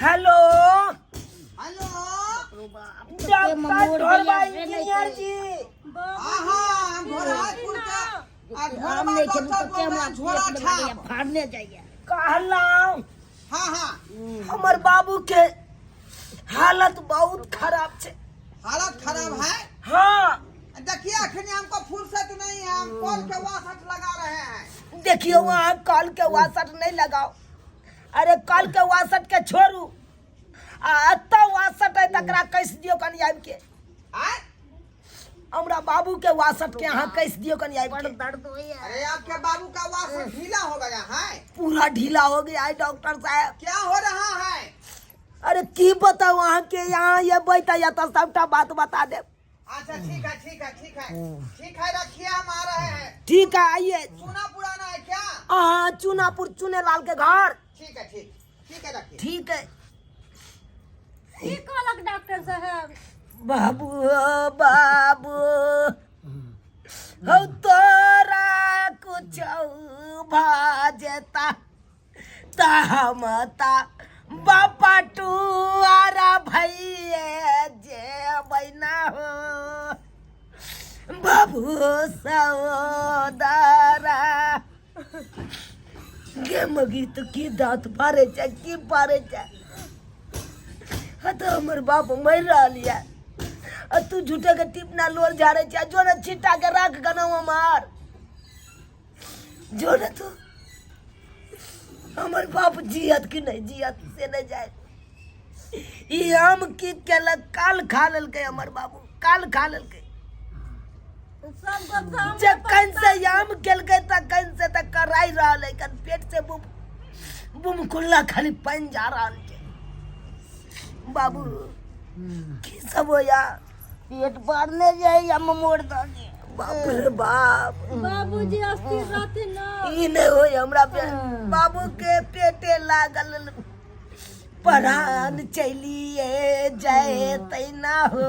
Hello. Hello. Doctor ढोरबा engineer जी। हाँ हाँ, हम घोड़ापुर के आ आम घोड़वा नहीं खेलू डॉक्टर तो बोल रहे हैं, केना झोला पेट में लगैया छाप। फाड़ने जाइए। कहलहुँ हाँ हाँ, हमर बाबू के हालत बहुत खराब छै। हालत खराब है? हाँ। देखिए, अखनी हमको फुर्सत नहीं है, हम कल के वासट लगा रहे हैं। देखियो, वहाँ कल के वासट नहीं लगाओ। अरे कल के वासट के छोड़ू, आ एतऽ वासट है तकरा कसि दियौ कनि आबि के। आय? हमरा बाबू के वासट के अहाँ कसि दियौ कनि आबि बड़ के। दर्द होइए। अरे आपके बाबू का वासट ढीला हो गया है। पूरा ढीला हो गया है डॉक्टर साहब। क्या हो रहा है? अरे की बताऊ अहाँ के, यहाँ ये बैठा या तो सबटा बात बता दे। अच्छा ठीक है, ठीक है, ठीक है, ठीक है, रखिए, हम आ रहे हैं। ठीक है, आइए। चूना पुराना है क्या? हाँ, चूनापुर चूने लाल के घर। ठीक है, ठीक ठीक है, रखिए। ठीक है। की कहलक डॉक्टर साहब? बाबू ओ बाबू हौ, तोरा कुछ भाजता त हम ता बापा टुआरा भैये जे बैना हो। बाबू सहोदरा गे मगी, तो की दांत फाड़े छै, की फाड़े छै? हाँ तो हमर बाप मरि रहल यऽ आ तू झूठे के टिपना लोर झाड़े छै। जो ने छिट्टा के राख गनौ हमार, जो ने तू। हमर बाप जियत कि नहीं जियत से नहीं जाए। ई आम की केलक? काल खा लेलकै हमर बाबू, काल खा लेलकै। सब गप हम जखन से आम केलकै तखन से तऽ कराइ रहल है कन पेट से बुम बुम कुल्ला खाली पानि जा रहल छै। बाबू, की सब होया? पेट बढ़ने जाइए, मोड़ दऽ। बाप रे बाप! बाबूजी अस्थिर रहते ना। ई नहि होय हमरा पे। बाबू के पेटे लागल परान चलिए जाए तैना हो।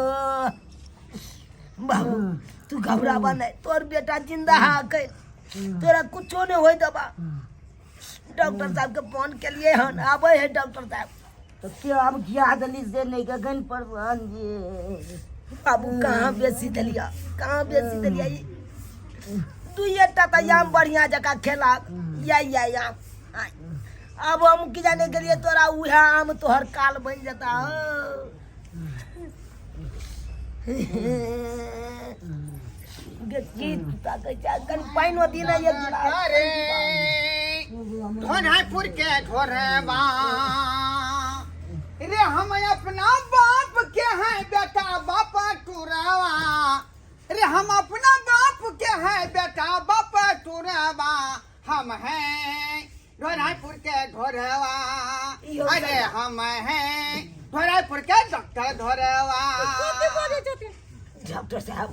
बाबू, तू घबराबा नहीं, तोर बेटा जिंदा हा के तोरा कुछो नहीं होय दबा। डॉक्टर साहब के फोन के लिए हन, आबे है डॉक्टर साहब। तो क्यों आब खिया देली से नहीं गगन पर जी। बाबू, कहाँ बेसी देलिया, कहाँ बेसी देलिया? ई दुइये टा तऽ आम बढ़िया जकाँ खेला या या आम। आय। अब हम की जाने गेलिए तोरा उएह आम तोहर काल बनि जेता हो। गे की ताकै छै? कनि पानिओ दी ने एक गिलास। अरे धोनापुर के ढोरबा रे, हम अपना बाप के हैं बेटा बाप टुरवा रे, हम अपना बाप के हैं बेटा बाप टुरवा, हम हैं ढोरापुर के ढोरवा। अरे हम हैं ढोरापुर के डॉक्टर ढोरवा। कथी बजै छथिन? डॉक्टर साहब।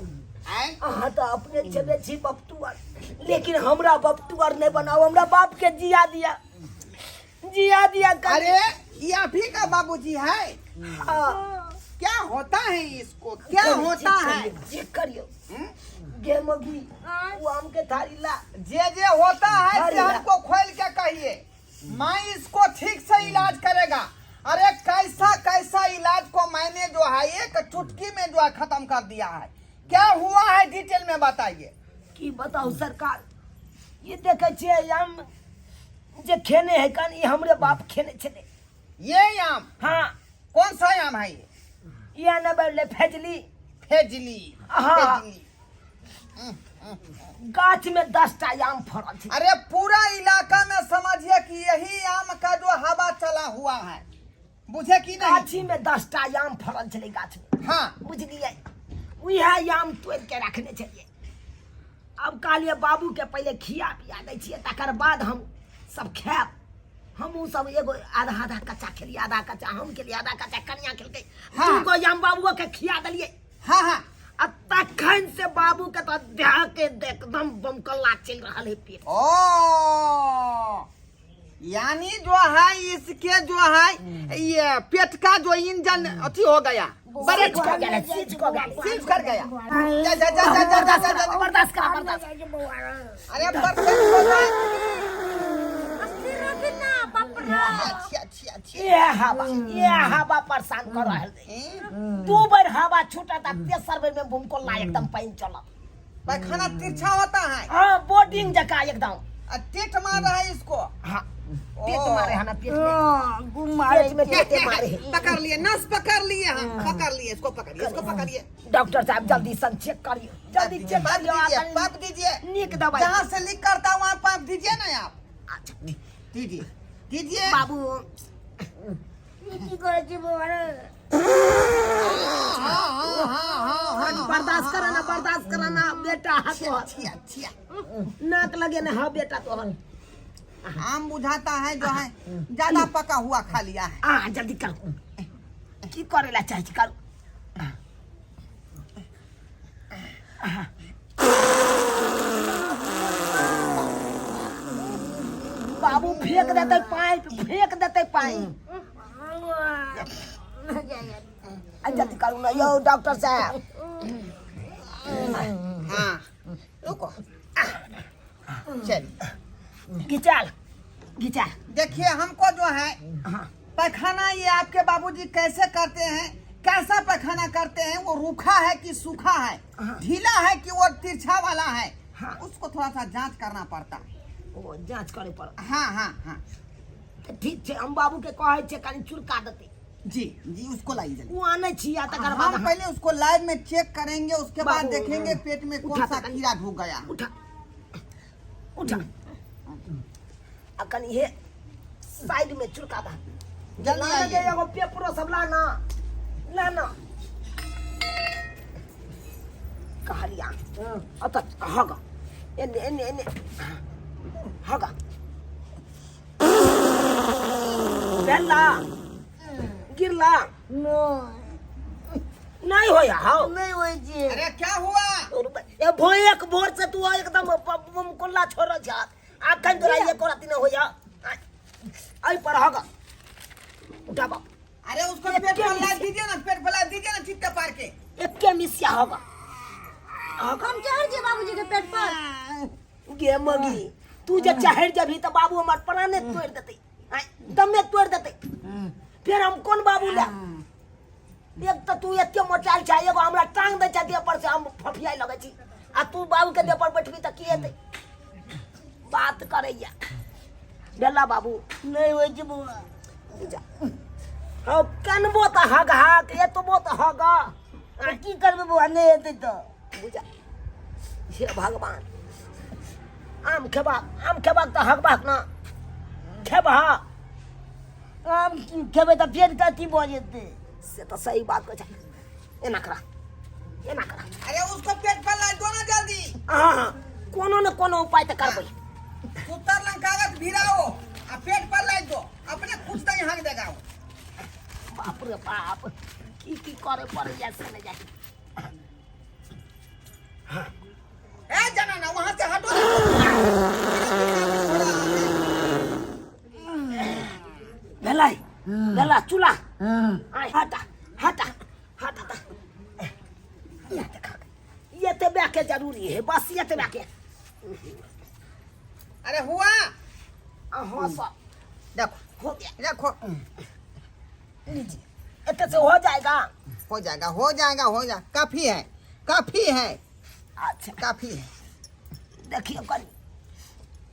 आँय? अहाँ तऽ अपने छेबे छी बपटुअर, लेकिन हमरा बपटुअर नहीं बनाओ। हमरा बाप के जिया दिया, जिया दिया कभी। अरे ये अभी का बाबूजी है? हाँ। क्या होता है इसको, क्या होता है? चेक करियो। हम्म? गे मगी। आँय? वो आम के थारी ला। जे जे होता है से अरे। हमको खोल के कहिए, मैं इसको ठीक से इलाज करेगा। अरे कैसा कैसा इलाज को मैंने जो है एक चुटकी में जो है खत्म कर दिया है। क्या हुआ है, डिटेल में बताइए। की बताओ सरकार, ये देखे छियै आम जे खेने है कन, ई हमरे बाप खेने छलै। ये आम? हाँ। कौन सा आम है ये? ये न बोले फेजली। फेजली? हाँ। फेजली। गाछ में 10टा आम फड़ल छै। अरे पूरा इलाका में समझिए कि यही आम का जो हवा चला हुआ है, बुझे कि नहीं? गाछी में 10टा आम फड़ल छलै गाछ में। बुझलियै, उएह आम तोड़ि के रखने छलियै। आब कहलियै बाबू के पहिले खिया पिया दै छियै, तकर बाद हम सब खायब। हमहूँ सब एगो आधा आधा कच्चा खेलियै, आधा कच्चा हम खेलियै, आधा कच्चा कनिया खेलकै। दूगो आम बाबुओ के खिया देलियै। हाँ हाँ आ तखन से बाबू के तऽ देह के एकदम बमकल्ला चलि रहल है पेट। ओ यानी जो है इसके जो है ये पेट का जो इंजन अथी हो गया, ब्रेक। सीज कऽ गेलै, सीज कऽ गेलै। सीज कर गया। जा जा जा जा जा जा जा जा। बर्दाश्त करा, बर्दाश्त। अरे परसेंट हो जाए। अस्थिर रहथिन ना, बाप छिया छिया छिया। ये हवा, ये हवा परेशान कर रहल है। हैं? दू बेर हवा छूटत आ तेसर बेर में भूमकोला एकदम पानि चलत। पैखाना तिरछा होता है। हाँ, बोर्डिंग जका एकदम। आ टेट मार रहा है इसको। हाँ, पेट ओ। मारे है ना, पेट में। हाँ, गुम मारे। पेट में पेटे मारे है। पकड़ लिए, नस पकड़ लिए, हम पकड़ लिए, इसको पकड़िए, इसको पकड़िए। डॉक्टर साहब जल्दी सन चेक करियो, जल्दी चेक पाइप करियो। दीजिए, आ कनी पाइप दीजिए। नीक दवाई। जहाँ से लीक करता है वहाँ पाइप दीजिए ना आप। अच्छा। दीजिए, दीजिए। बाबू। ई की करै छी बौआ रे? हाँ हाँ हाँ हाँ हाँ। बर्दाश्त करना, बर्दाश्त करना बेटा, हाथ छिया छिया छिया। नाक लगे ना। हाँ बेटा तोहर। आम बुझाता है जो है ज्यादा पका हुआ खा लिया है। आ जल्दी करू, की करे ला चाहे छी करू। बाबू फेंक देते पाइप, फेंक देते पाइप। आ जल्दी करू ना यौ डॉक्टर साहब। हाँ रुको, चलिए। घिचाल घिचाल। देखिए हमको जो है पैखाना ये आपके बाबूजी कैसे करते हैं, कैसा पैखाना करते हैं, वो रूखा है कि सूखा है, ढीला है कि वो तिरछा वाला है, उसको थोड़ा सा जांच करना पड़ता है। ओ जांच करे पड़। हाँ हाँ हाँ। तऽ ठीक छै, हम बाबू के कहै छियै कनि चुरका देतै। जी जी, उसको लाइए जल्दी। ओ आनै छी आ तकर बाद हम पहले उसको लाइव में चेक करेंगे, उसके बाद बाबू, देखेंगे पेट में कौन उठा सा तो कीड़ा ढुक गया। उठा उठा, आ कनि हे साइड में चुरका दा। जल्दी लाना आइए। गे एगो पेपरो सब लाना, लाना। कहलिया अतऽ हग, एने एने एने हग। भेला गिरला? नहि। नहि होय हौ? नहि होइ छै। अरे क्या हुआ? ए भोयक भोर से तू एकदम कोल्ला छोड़ छ, अखन तोरा एको राति नहि होय। एहि पर हग, उठा बाप। अरे उसको पेट पर ला दीजिए ना, पेट पर ला दीजिए ना चित्ते पार के। एके मिसिया हग हग। हम चढ़ जे बाबूजी के पेट पर? गे मगी, तू जे चढ़ जबही तऽ बाबू हमर प्राणे तोड़ि देतै, आँय, दमे तोड़ि देतै। फेर हम कोन बाबू ले? एक तऽ तू एते मोटायल छै, एगो हमरा टांग दै छै देह पर से हम फफियाइ लगै छी, आ तू बाबू के देह पर बैठबी तऽ की हेतै? बात करैया। भेला बाबू? नहि होइ छै बौआ। जा हौ, कनबो तऽ हग हग, एतबो तऽ हग। तऽ की करबै बौआ, नहि हेतै तऽ? बुझा, हे भगवान। आम खेबाक, आम खेबाक तऽ हगबाक ने खेबह। आम खेबै तऽ फेर कथी भऽ जेतै? से तऽ सही बात कहै छै। एना करा, एना करा। अरे उसको पेट पर ला दो ना जल्दी। हाँ हाँ, कोनो ने कोनो उपाय तऽ करबै। सुतर लंग कागज भिराओ आ पेट पर ला दो, अपने खुद से ही हक देगा वो। बाप रे बाप, की की करे पड़ैया से नहि जाय। ए जना ना, वहां से हटो। भेलै, भेला चूल्हा। आय हटा हटा हटा। ता ये देखा, ये तो के जरूरी है, बस ये तो के। अरे हुआ? हाँ सब। देखो। हो गया। देखो। लीजिए, इतने से हो जाएगा। हो जाएगा, हो जाएगा, हो जाएगा, काफी है, काफी है। अच्छा। काफी है। देखियो, कनी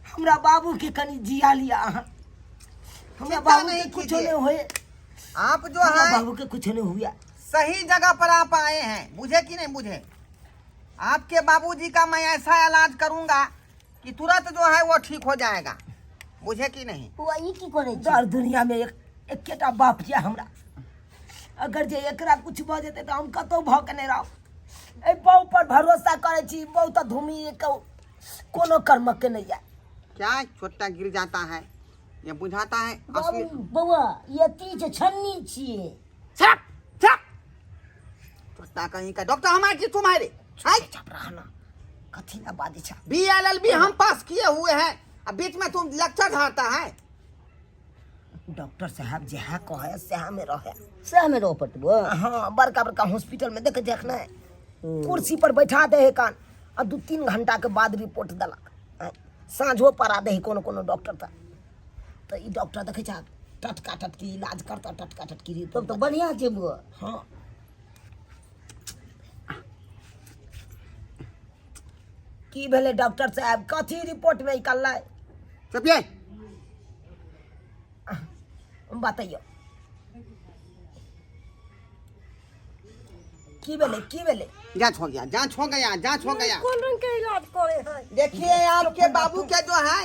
हमरा बाबू के कनी जिया लिया अहाँ। हमरा चिंता बाबू के नहीं कुछो कीजिए। नहीं होए। आप जो हमरा है बाबू के कुछ नहीं हुआ। सही जगह पर आप आए हैं, बुझे कि नहीं बुझे? आपके बाबूजी का मैं ऐसा इलाज करूंगा कि तुरंत जो है वो ठीक हो जाएगा, बुझे कि नहीं? बौआ, ई की करै छी? दर दुनिया में एक एकेटा बाप छै हमरा। अगर जे एकरा कुछ भऽ जेतै तऽ हम कतहु भऽ के नहि रहब। एहि बहु पर भरोसा करै छी, बहु तऽ धूमि के कोनो कर्मक के नहि यऽ। क्या छोटा गिर जाता है, ये बुझाता है बाबू असली। बौआ, ई अथी छै, छन्नी छियै। छप छप, छोटा कहीं का। डॉक्टर हमारे की तुम्हारे हाय? चुप रहना, कथी ना बाजै छै। बी एल एल बी हम पास किए हुए हैं, अब बीच में तुम लेक्चर झाड़ता है। डॉक्टर साहब जहाँ कहे सएह में रहे। सएह मे रहऽ पड़तै बौआ। हाँ, बड़का बड़का हॉस्पिटल में देख देख ने, कुर्सी पर बैठा दे है कान आ 2-3 घंटा के बाद रिपोर्ट देलक। आँय, साँझो परा दे है कोनो कोनो डॉक्टर तऽ। तऽ ई डॉक्टर देखै छहक? टटका टटकी इलाज करता टटका टटकी तब रिपोर्ट तऽ बढ़िआँ छै बौआ। हाँ। की भेलै डॉक्टर साहब, कथी रिपोर्ट में निकललै? चुपिए। बतैयौ की भेलै, की भेलै? जांच हो गया, जांच हो गया, जांच हो गया। कोन रंग के इलाज करे है? देखिए, आपके बाबू के जो है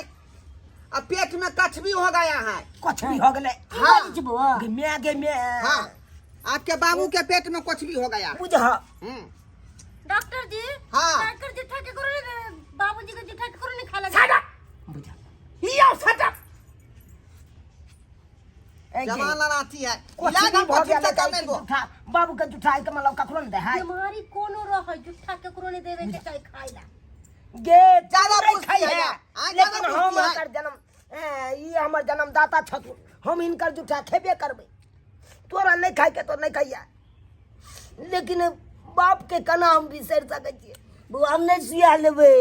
अब पेट में कछ भी हो गया है। कुछ भी हो गेलै? की बाजै छै बौआ? गे मैं, गे मैं। हाँ, आपके बाबू के पेट में कुछ भी हो गया। बुझ। डॉक्टर जी। हाँ। डॉक्टर जुठा के करो ने, बाबूजी के जुठा के करो ने खा लगे। सट बुझ यो, सट जमा लड़ाती है। कुछ इलाज भी हमको भऽ ठीक से गेलै करने दो। जुठा बाबू के जुठा के मतलब ककरो ने दे है। बीमारी कोनो रहे, जुठा केकरो नहीं देवे के चाही खाइ ला। गे ज्यादा नहीं पूछती खाइ है है। या? हाँ, ज्यादा लेकिन हम पूछती है। एकर जन्म ई हमर जन्मदाता छथुन, हम हिनकर जुठा खेबे करबै। तोरा नहीं खाइ के तो नहीं खाइया, लेकिन बाप के केना हम बिसरि सकै छियै? बौआ, हम नहि सुइया लेबै।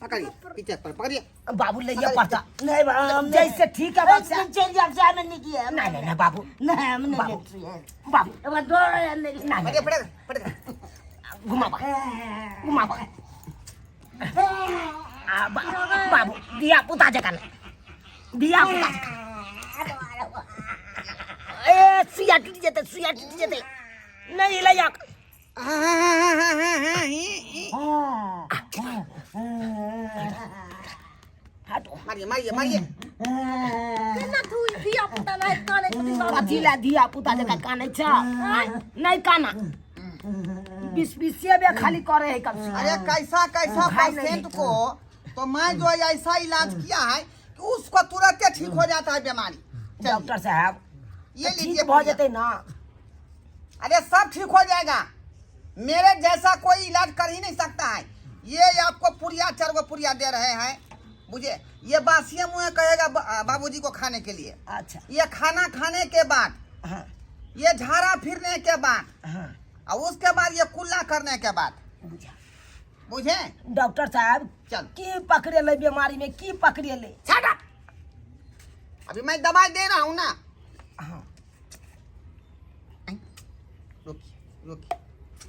पकड़िए, पीछे पर पकड़िए। बाबू लैये पड़ता। नहीं बा, हम नहीं। जैसे ठीक है बाप से। एक दिन चलि जायब सएह ने नीक यऽ। नहीं नहीं नहीं बाबू। नहीं, हम नहीं बाबू। लेब सुइया। बाबू। हमरा डर होइए नहि। नहीं। पकड़िए, पकड़िए, पकड़िए। घुमाबा घुमाबा आ, बाबू धिया पुता जकाँ नहि, धिया पुता जकाँ। ए, सुइया टूटि जेतै, सुइया टूटि जेतै, नहि हिलैया। हाँ हाँ हाँ हाँ हाँ हाँ ही ही। हटो। मारिए, मारिए, मारिए। केना तू धिया पुता नहीं काने छथिन बाबू? कथी लए धिया पुता जकाँ कानै छ? नहि काना, बीस बीसे बे खाली करे है कब। अरे, कैसा कैसा भाई नहीं। पेशेंट को तो मैं जो है ऐसा इलाज किया है कि उसको तुरंत ठीक हो जाता है बीमारी। चलिए, डॉक्टर साहब, ये ठीक लीजिए भऽ पुड़िया। जेतै ना? अरे, सब ठीक हो जाएगा। मेरे जैसा कोई इलाज कर ही नहीं सकता है। ये आपको पुड़िया, चार गो पुड़िया दे रहे हैं, बुझे? ये बासिया मुँह कहेगा बाबूजी को खाने के लिए। अच्छा। ये खाना खाने के बाद, ये झाड़ा फिरने के बाद और उसके बाद ये कुल्ला करने के बाद। बुझा। बुझे? डॉक्टर साहब, चल। की पकड़ेलै बीमारी में, की पकड़ेलै? छाड़ा। अभी मैं दवाई दे रहा हूँ ना। रुकिए, रुकिए।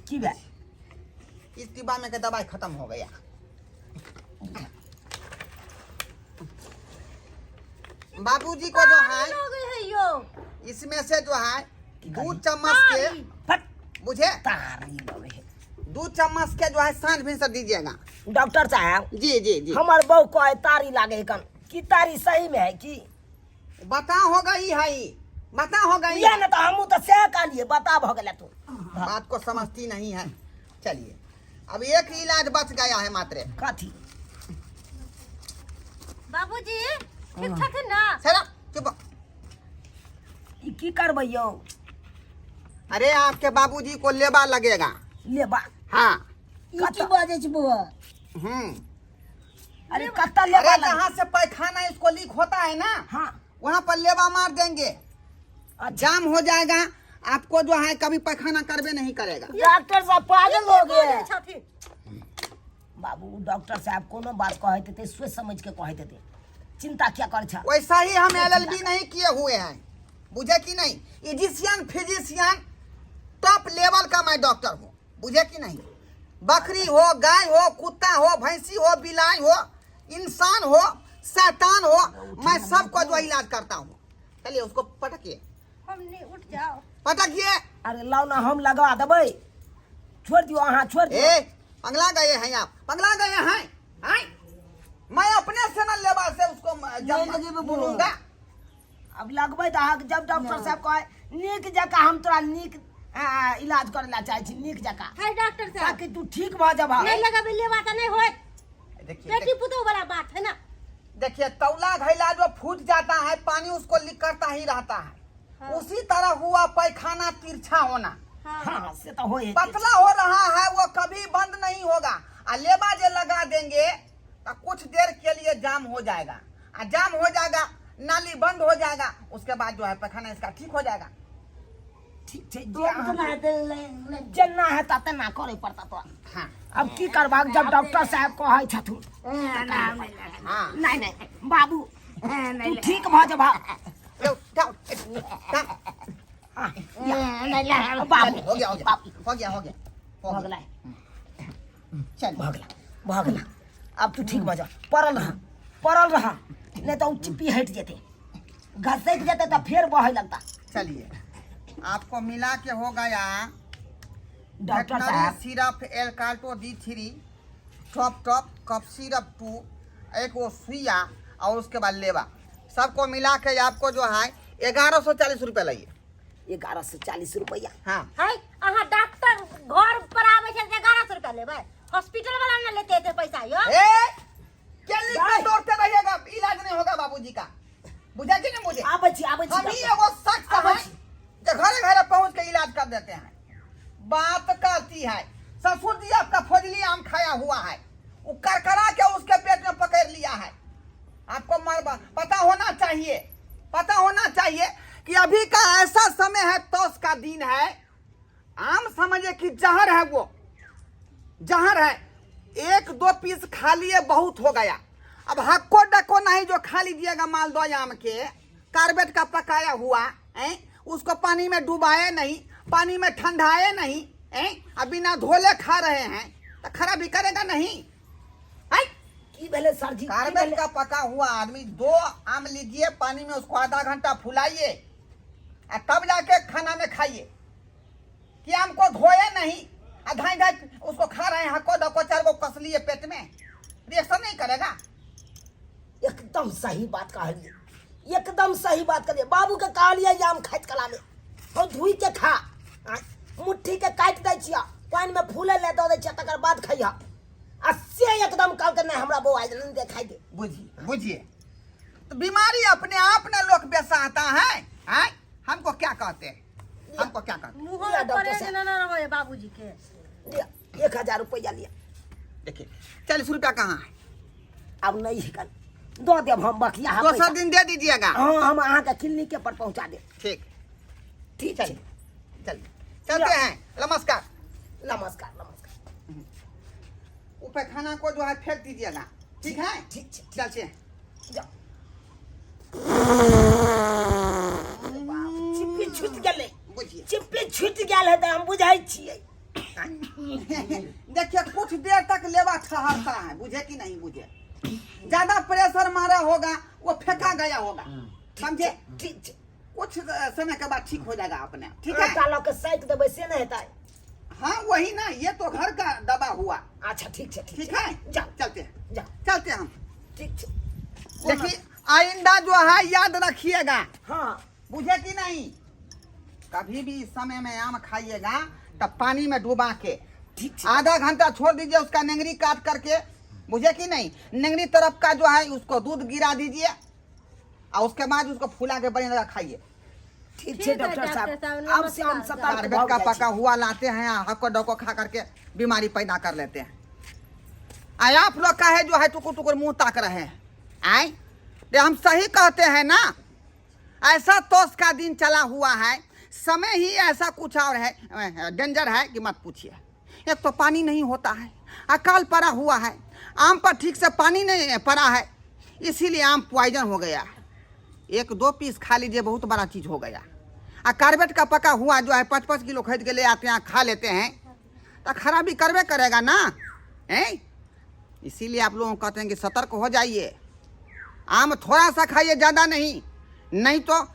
की भेल? इस डिब्बा में के दवाई खत्म हो गया। बाबूजी को जो है लोग है यो। इसमें से जो है 2 चम्मच के फट। बुझे? तारी लगे है। 2 चम्मच के जो है सांझ भिनसर दीजिएगा। डॉक्टर साहब। जी जी जी। हमर बहू कहे तारी लागे है कन की, तारी सही में है की? बता हो गई है, बता हो गई। या ना, तो हमहूँ तो सएह कहलिए, बता भऽ गेलै तू। बात को समझती नहीं है। चलिए, अब एक इलाज बच गया है मात्र। कथी? बाबूजी ठीक छथिन ना? सर, चुप। ई की करबै यौ? अरे, आपके बाबूजी को लेबा लगेगा। लेबा? हाँ। ई की बाजै छै बौआ? अरे, कत्ता लेबा अरे, लगे? जहाँ से पैखाना इसको लीक होता है ना, वहाँ पर लेबा मार देंगे। जाम हो जाएगा, आपको जो है कभी पैखाना करबे नहीं करेगा। डॉक्टर साहब पागल हो गए। छथिन। बाबू, डॉक्टर साहब कोनो बात कहैत हेतै, सोचि समझ के कहैत हेतै, चिंता क्या कर छ? वैसा ही हम एलएलबी नहीं किए हुए हैं, बुझे कि नहीं? इजिशियन, फिजिशियन, टॉप लेवल का मैं डॉक्टर हूँ, बुझे कि नहीं? बकरी हो, गाय हो, कुत्ता हो, भैंसी हो, बिलाई हो, इंसान हो, शैतान हो, मैं सबको जो इलाज करता हूँ। चलिए, उसको पटकिए। हम नहीं, उठ जाओ। पटकिए। अरे, लाउ ना, हम लगा देबै, छोड़ दियो, अहाँ छोड़ दियो। ए, पगला गए हैं आप, पगला गए हैं, हैं? मैं अपने से न लेबा से उसको जब नहीं लगेबे बोलो। मुनूंगा। अब लगबै तऽ अहाँके जब डॉक्टर साहब कहै नीक जकाँ, हम तोरा नीक इलाज करै ला चाहै छी, नीक जकाँ, हाय डॉक्टर साहब। ताकि तू ठीक भऽ जेबह। नहीं लगाबे लेवा तऽ नहीं होत। देखिए। बेटी पुतोह वाला बात है ना। देखिए, तौला घैला जो फूट जाता है, पानी उसको लीक करता ही रहता है। उसी तरह हुआ पैखाना तिरछा होना। हाँ, से तऽ होइ। पतला हो रहा है, वो कभी बंद नहीं होगा। आ लेबा जे लगा देंगे तो कुछ देर के लिए जाम हो जाएगा, आ जाम हो जाएगा, नाली बंद हो जाएगा, उसके बाद जो है पैखाना इसका ठीक हो जाएगा। ठीक छै। जे तो अहाँ- हेतै नहि। जेना हेता तेना करे पड़ता तोरा। अब की करबाक, जब डॉक्टर साहब कहै छथुन। नहीं नहीं बाबू, तू ठीक भऽ जेबह। लो। उठाओ, उठाओ। बाबू हो गया, हो गया, हो गया, हो गया, हो भऽ गया। गेलै। चल। भऽ गेला, भऽ गेला। आब तू ठीक भऽ जा। पड़ल रह, पड़ल रह, नहि तऽ ओ चिप्पी हटि जेतै, घसकि जेतै तऽ फेर बहै लगता। चलिए, आपको मिला के हो गया। डॉक्टर वेटनरी साहब। सिरप एल्काल्टो D three top top cough syrup 2, एक वो सुइया और उसके बाद लेवा, सबको मिला के आपको जो है 1140 रुपया लगिए। 1140 रुपया? हाँ। है अहाँ डॉक्टर घर पर आबै छै 1100 रुपया लेबै? हॉस्पिटल वाला ने लेते एते पैसा यो। ए, क्लिनिक में दौड़ते रहिएगा, इलाज नहीं होगा बाबूजी का, बुझा कि नहीं मुझे? आबै छी, आबै छी। हम ही डॉक्टर। एगो शख्स आबै हैं छी। जो घरे घरे पहुंच के इलाज कर देते हैं। बात करती है, ससुर जी आपका फजली आम खाया हुआ है, वो करकरा के उसके पेट में पकड़ लिया है। आपको मर पता होना चाहिए, पता होना चाहिए कि अभी का ऐसा समय है, तोस का दिन है, आम समझे कि जहर है, वो जहर है। एक दो पीस खा लिए बहुत हो गया। अब हक्को डक्को नहीं जो खा लीजिएगा मालदह आम के, कार्बेट का पकाया हुआ है, उसको पानी में डुबाए नहीं, पानी में ठंडाए नहीं है, अब बिना धोले खा रहे हैं तो खराबी करेगा नहीं है? की भेलै सर जी, की कार्बेट भेलै? का पका हुआ आदमी दो आम लीजिए, पानी में उसको आधा घंटा फुलाइए और तब जाके खाना में खाइए। कि आम को धोए नहीं आ धाई धाई उसको खा रहे हैं, हको डको चार को कस लिए पेट में, रिएक्शन नहीं करेगा? एकदम सही बात कहलिए, एकदम सही बात कहलिए। बाबू के कहलिए जे आम खाइत कला ले हम धोइ के खा, मुट्ठी के काटि दै छियै, पानि में फूले ले दऽ दै छियै, तकर बाद खइह। आ से एकदम कहलकै नहि हमरा बौआ नहि देखाइ दे। बुझिए, बुझिए, तो बीमारी अपने आप न लोग बेसाता है, हैं? हमको क्या कहते हैं, हमको क्या कहते हैं? मुँह लिया में डॉक्टर परेज साहब। न न रहे बाबूजी के। लिया, 1000 रुपया लिया। देखिए, 40 रुपया कहाँ है? आब नहीं है, दऽ देब हम बकिया दोसर पैसा। दिन दे दीजिएगा। हाँ, हम अहाँके क्लिनिके पर पहुँचा देब। ठीक। ठीक छै। चलिए, चलिए, चलते हैं, नमस्कार। नमस्कार, नमस्कार। वो पैखाना को जो है फेंक दीजिएगा, ठीक है? ठीक छै। चलते हैं। जाओ। चिप्पी छूटि गेलै। बुझिए। चिप्पी छूटि गेल है तऽ हम बुझै छियै। देखिए, कुछ देर तक लेवा ठहरता है, बुझे कि नहीं बुझे? ज्यादा प्रेशर मारा होगा, वो फेंका गया होगा, समझे? ठीक छै। कुछ समय के बाद ठीक हो जाएगा अपने आप, ठीक है? आटा लऽ के साइक देबै से नहि हेतै? हाँ, वही ना, ये तो घर का दवा हुआ। अच्छा, ठीक छै, ठीक। ठीक है। जाओ। चलते हैं। जाओ। चलते हैं हम। ठीक छै। देखिए, आइंदा जो है याद रखिएगा। हाँ। बुझे कि नहीं? कभी भी इस समय में आम खाइएगा तब पानी में डुबा के ठीक छै। आधा घंटा छोड़ दीजिए, उसका नेंगरी काट करके, बुझे कि नहीं? नेंगरी तरफ का जो है उसको दूध गिरा दीजिए और उसके बाद उसको फुला के बढ़िया लगा खाइए। ठीक छै। ठीक है, डॉक्टर डॉक्टर साहब, साहब, आब से हम नमस्कार। सतर्क कार्बेट भऽ का जाइ पका छी। हुआ लाते हैं, हको डको खा करके बीमारी पैदा कर लेते हैं। आय, आप लोग का है जो है टुकुर टुकुर मुंह ताक रहे हैं। आय रे, हम सही कहते हैं ना? ऐसा तोस का दिन चला हुआ है, समय ही ऐसा कुछ और है, डेंजर है कि मत पूछिए। एक तो पानी नहीं होता है, अकाल पड़ा हुआ है, आम पर ठीक से पानी नहीं पड़ा है, इसीलिए आम पॉइजन हो गया है। एक दो पीस खा लीजिए, बहुत बड़ा चीज़ हो गया। आ कार्बेट का पका हुआ जो है 5-5 किलो खरीद के ले आते हैं, खा लेते हैं, तो खराबी करबे करेगा ना, हैं? इसीलिए आप लोगों को कहते हैं कि सतर्क हो जाइए, आम थोड़ा सा खाइए, ज़्यादा नहीं, नहीं तो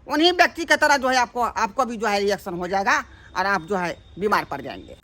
उन्हीं व्यक्ति की तरह जो है आपको आपको भी जो है रिएक्शन हो जाएगा और आप जो है बीमार पड़ जाएंगे।